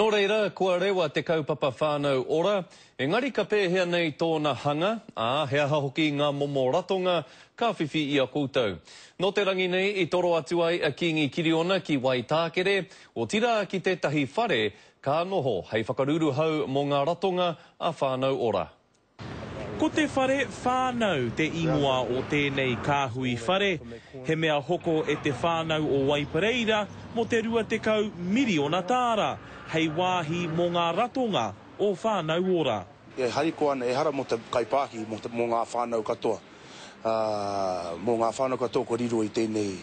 Nō reira, kua rewa te kaupapa Whānau Ora, engari ka pēhea nei tōna hanga, ā, he aha hoki ngā momo ratonga ka whiwhi i a koutou. Nō te rangi nei i toro atu ai a Kīngi Kiriona ki Waitākere, otirā ki tētahi whare ka noho hei whakaruruhau mō ngā ratonga a Whānau Ora. Ko te whare whānau te ingoa o tēnei kāhui whare, he mea hoko e te whānau o Waipareira mō te 20 miriona tāra, hei wāhi mō ngā ratonga o Whānau Ora. E harikoa ana, ehara mō te kaipāki, mō ngā whānau katoa, mō ngā whānau katoa kua riro i tēnei,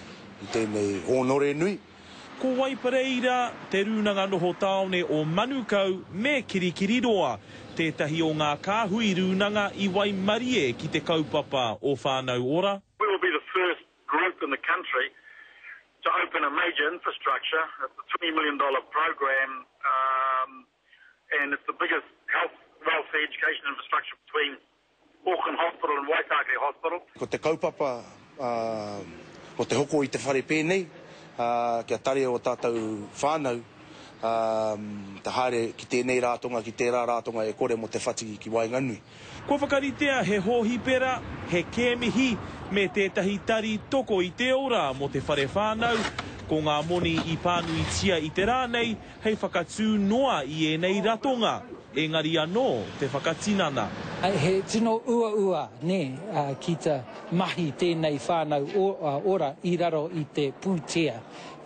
i tēnei hōnore nui. Ko Waipareira, te rūnanga noho tāone o Manukau me Kirikiriroa, tētahi o ngā kāhui rūnanga i waimarie ki te kaupapa o Whānau Ora. We will be the first group in the country to open a major infrastructure, it's a 20 million dollar programme and it's the biggest health, welfare, education infrastructure between Auckland Hospital and Waitākere Hospital. Ko te kaupapa o te hoko i te whare pēnei, kia tarea ō tātou whānau te haere ki tēnei rātonga, ki tērā rātonga e kore mō te whati ki waenganui. Kua whakaritea he hōhipera, he kēmihi, me tētahi tari toko i te ora mō te whare whānau. Ko ngā moni i pānuitia i te rā nei, hei whakatū noa i ēnei ratonga, engari anō te whakatinana. He tino uaua, nē, ki te mahi tēnei whānau ora i raro i te pūtea,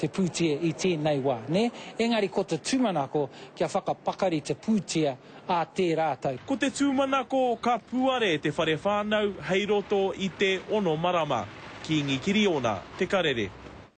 te pūtea i tēnei wā, nē. Engari ko te tūmanako kia whakapakari te pūtea ā tērā tau. Ko te tūmanako ka puare te whare whānau hei roto i te ono marama. Kīngi Kiriona, Te Karere.